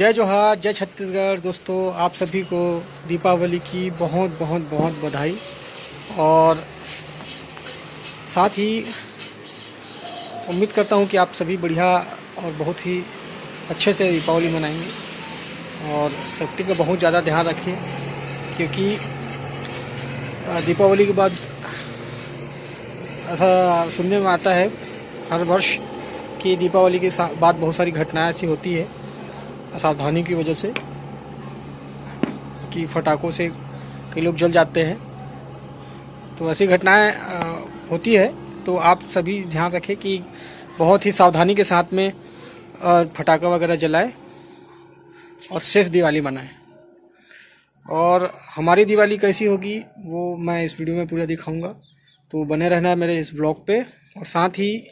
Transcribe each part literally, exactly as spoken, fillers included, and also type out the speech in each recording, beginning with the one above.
जय जोहार, जय छत्तीसगढ़। दोस्तों, आप सभी को दीपावली की बहुत, बहुत, बहुत बधाई। और साथ ही उम्मीद करता हूँ कि आप सभी बढ़िया और बहुत ही अच्छे से दीपावली मनाएंगे। और सेफ्टी का बहुत ज़्यादा ध्यान रखिए, क्योंकि अ, दीपावली के बाद ऐसा सुनने में आता है हर वर्ष कि दीपावली के सा-, बाद बहुत सारी घटनाएं ऐसी होती है असावधानी की वजह से, कि फटाकों से कई लोग जल जाते हैं। तो ऐसी घटनाएं अ, होती है। तो आप सभी ध्यान रखें कि बहुत ही सावधानी के साथ में अ, फटाका वगैरह जलाएं और सेफ दिवाली मनाएं। और हमारी दिवाली कैसी होगी, वो मैं इस वीडियो में पूरा दिखाऊंगा। तो बने रहना है मेरे इस व्लॉग पे। और साथ ही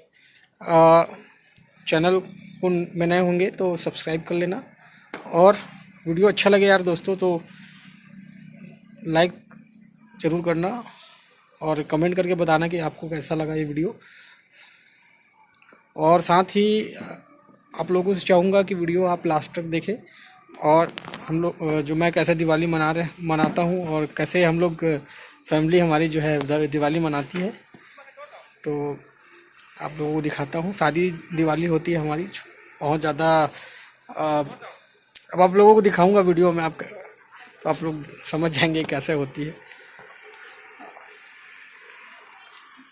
चैनल को में नए होंगे तो सब्सक्राइब कर लेना। और वीडियो अच्छा लगे यार दोस्तों, तो लाइक ज़रूर करना और कमेंट करके बताना कि आपको कैसा लगा ये वीडियो। और साथ ही आप लोगों से चाहूँगा कि वीडियो आप लास्ट तक देखें। और हम लोग अ, जो मैं कैसे दिवाली मना रहे मनाता हूँ और कैसे हम लोग फैमिली हमारी जो है द- दिवाली मनाती है, तो आप लोगों को दिखाता हूँ। शादी दिवाली होती है हमारी बहुत ज़्यादा। अ, अब आप लोगों को दिखाऊंगा वीडियो में, आप तो आप लोग समझ जाएंगे कैसे होती है।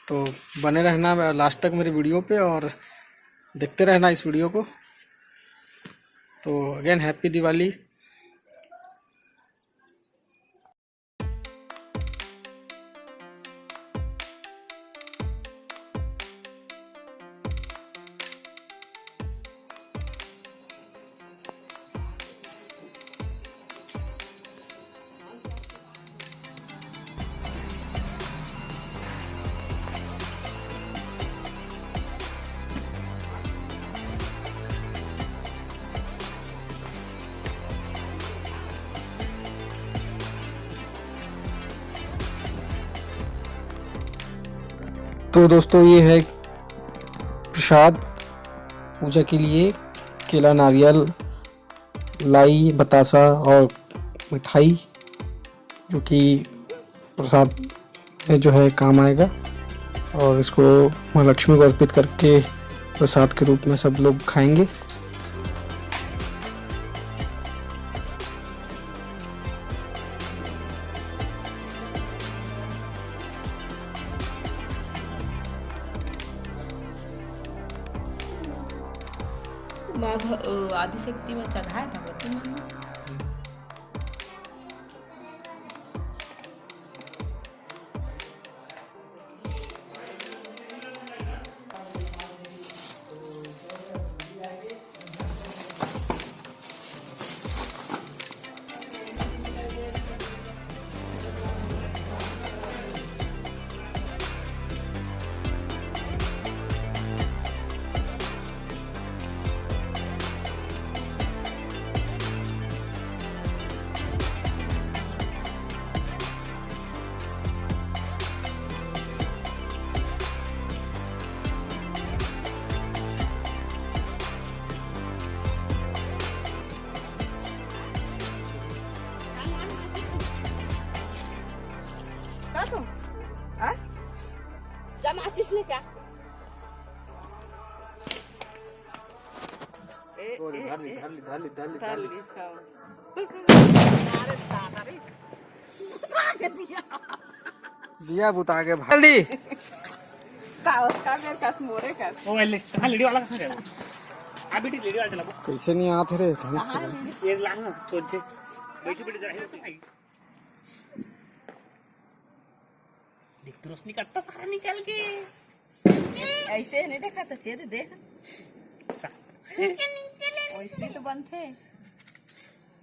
तो बने रहना लास्ट तक मेरे वीडियो पे और देखते रहना इस वीडियो को। तो अगेन, हैप्पी दिवाली। तो दोस्तों, ये है प्रसाद पूजा के लिए, केला, नारियल, लाई, बतासा और मिठाई, जो कि प्रसाद में जो है काम आएगा। और इसको माँ लक्ष्मी को अर्पित करके प्रसाद के रूप में सब लोग खाएंगे। माँ भ-, अ, आदिशक्ति में चढ़ाए भगवती माँ में। का तुम? आ? जमा आशीष ने क्या? ए, ए, धर ली, ए, धर ली, धर ली, धर ली, धर ली। इसका। अरे दादा रे। बुता के दिया। दिया बुता के भाग। जल्दी। का, का मेरे कस मोरे कस। वो वाले, हाँ, लेडी वाला कहाँ गया वो? अभी ठीक लेडी वाला चला वो। कैसे नहीं आते रे, ढंग से। कहाँ है लेडी? ये लांग ना, सोचे। बैठी, बैठी, जरा हेल्प नहीं। देख, तो रोशनी कट्टा सारा निकल के। ऐसे नहीं देखा था, चेत देख। सा- वैसे तो बनते।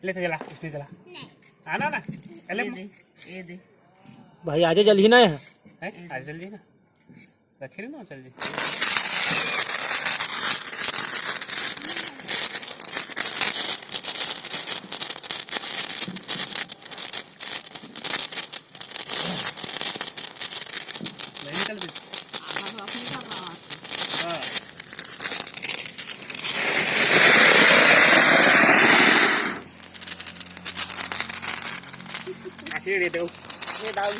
ले तो जला, उसने जला। आना ना, पहले ये दे, ये दे। भाई, आजे जल ही ना है। हैं? आज जल्दी ना। रखे ना, चल जी। नहीं निकल रही। हाँ।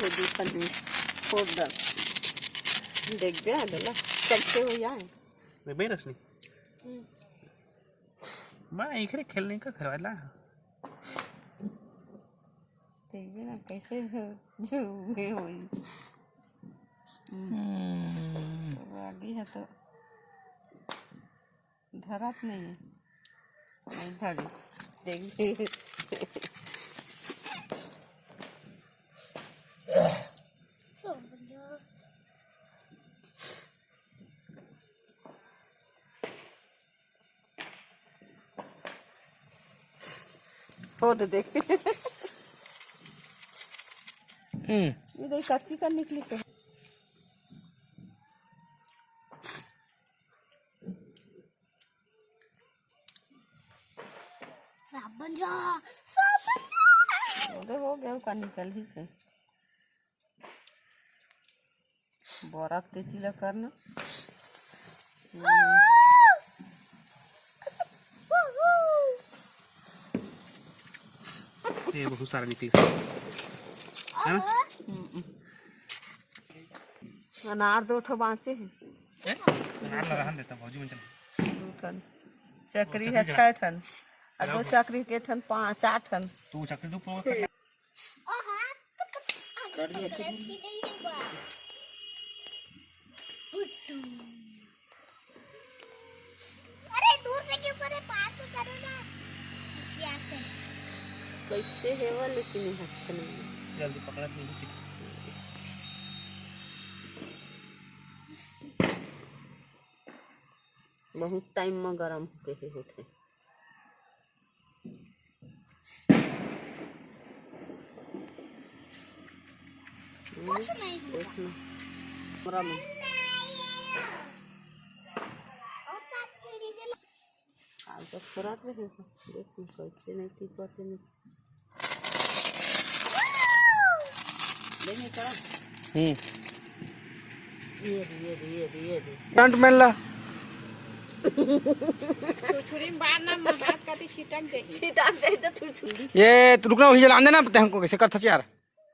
तो दू ठन हे, फोड़ डर। देख बे, आगे ला, सबसे हो जाए। देखबे रश्मि, हम्म। मैं एकरे खेलने का घरवाला। देखबे ना, कैसे हो, जो हुए होई। हम्म। हम्म। तो आगे है तो धरत नहीं है। नहीं धरे। देख। हो तो देख। हम्म। ये देख, कच्ची का निकली से। साबन जा, साबन जा। अरे हो गया, ओकर निकल ही से। बोरा तेती ला करना। ये बहुत सारा निकली। है ना? हम्म। अनार दो ठो बाँचे हे। हैं? अनार ला रहन देता भौजी मन चल। दू ठन। चकरी ओ, हे चकरी छह ठन। आ दो चकरी के ठन पाँच, चार ठन। तू चकरी दू पूरा कर। अरे दूर से क्यों करे, पास से करो ना। होशियार कर। कैसे हेवा, लेकिन ये अच्छा नहीं है। जल्दी पकड़ा नहीं। बहुत टाइम में गरम होके हे होथे। कुछ नहीं हुआ। देख ना, हमरा में। आज तो फुरात रहे हो, देख ना, कैसे नहीं टिकते नहीं। ले नहीं चला। हम्म। ये दे, ये दे, ये दे, ये दे। करंट मैन ला। छुरछुरी में बार ना, मैं हाथ काटी छिटक दे। छिटक दे तो छुरछुरी। ये तो रुकना, वही जलान देना, पता हमको कैसे करता यार।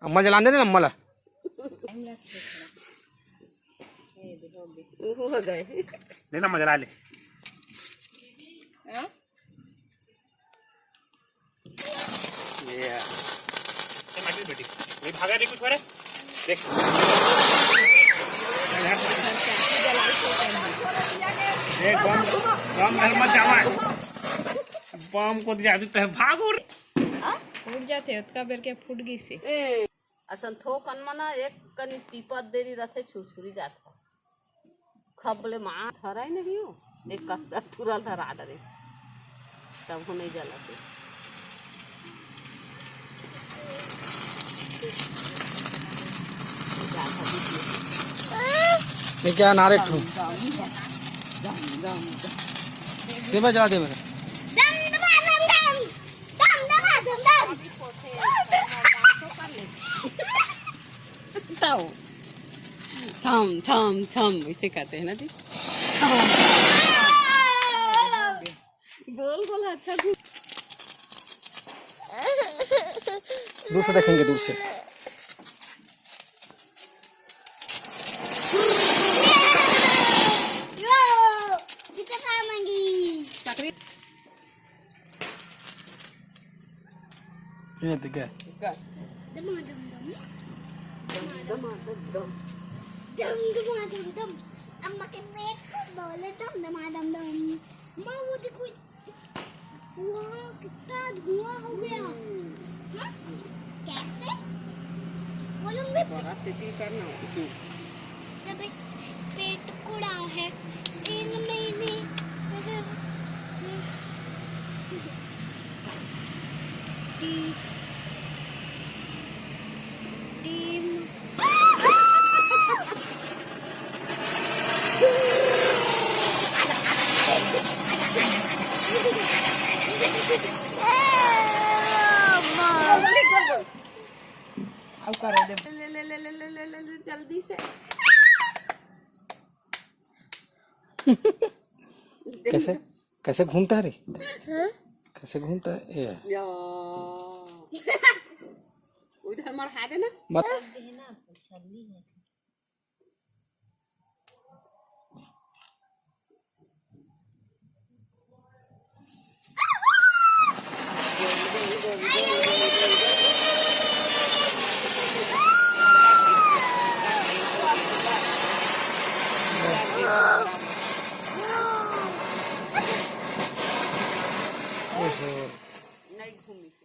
अम्मा जलान देना ना, अम्मा ला। टाइम लगता है थोड़ा। ये दे, हो गए। हो गए। लेना, मजा ला ले। हाँ? ये। ये माटी बेटी। नहीं भागा नहीं कुछ हो रहा है। देख। ए, बम, बम घर मत जावा। बम को दिया, अभी तो भागो रे। फूट जाथे, ओतका बेर के फूट गइसे। ए, असन थोकन मना एक कनी टीपत देरी रथे, छुरछुरी जात। खबले माँ धराई नहीं हो, एक कत्ता पूरा धरा डरे, तब हो नहीं जलत। ये क्या नारे ठू? दे भाई, जला दे मेरे। दम दबा, दम दम। दम दबा, दम दम। ताओ। थम, थम, थम, इसे कहते हैं ना जी। गोल गोल अच्छा घूम। दूर से देखेंगे, दूर से। ये तो क्या? दमा दम दम। दम दमा दम दम। दम दमा दम दम। अम्मा के पेट को बोले दम दमा दम दम। माँ, वो देखो। वाह, कितना धुआं हो गया। हम्म। हाँ? कैसे? बोलो, मैं बड़ा सेटिंग करना। तब एक पेट कुड़ा है। इनमें नहीं। T-, team. अब करो दे। ले, ले, ले, जल्दी से। कैसे, कैसे घूमता है रे? हाँ? कैसे घूमता है? ये। या। उधर पढ़ा देना। मत नहीं घूमी।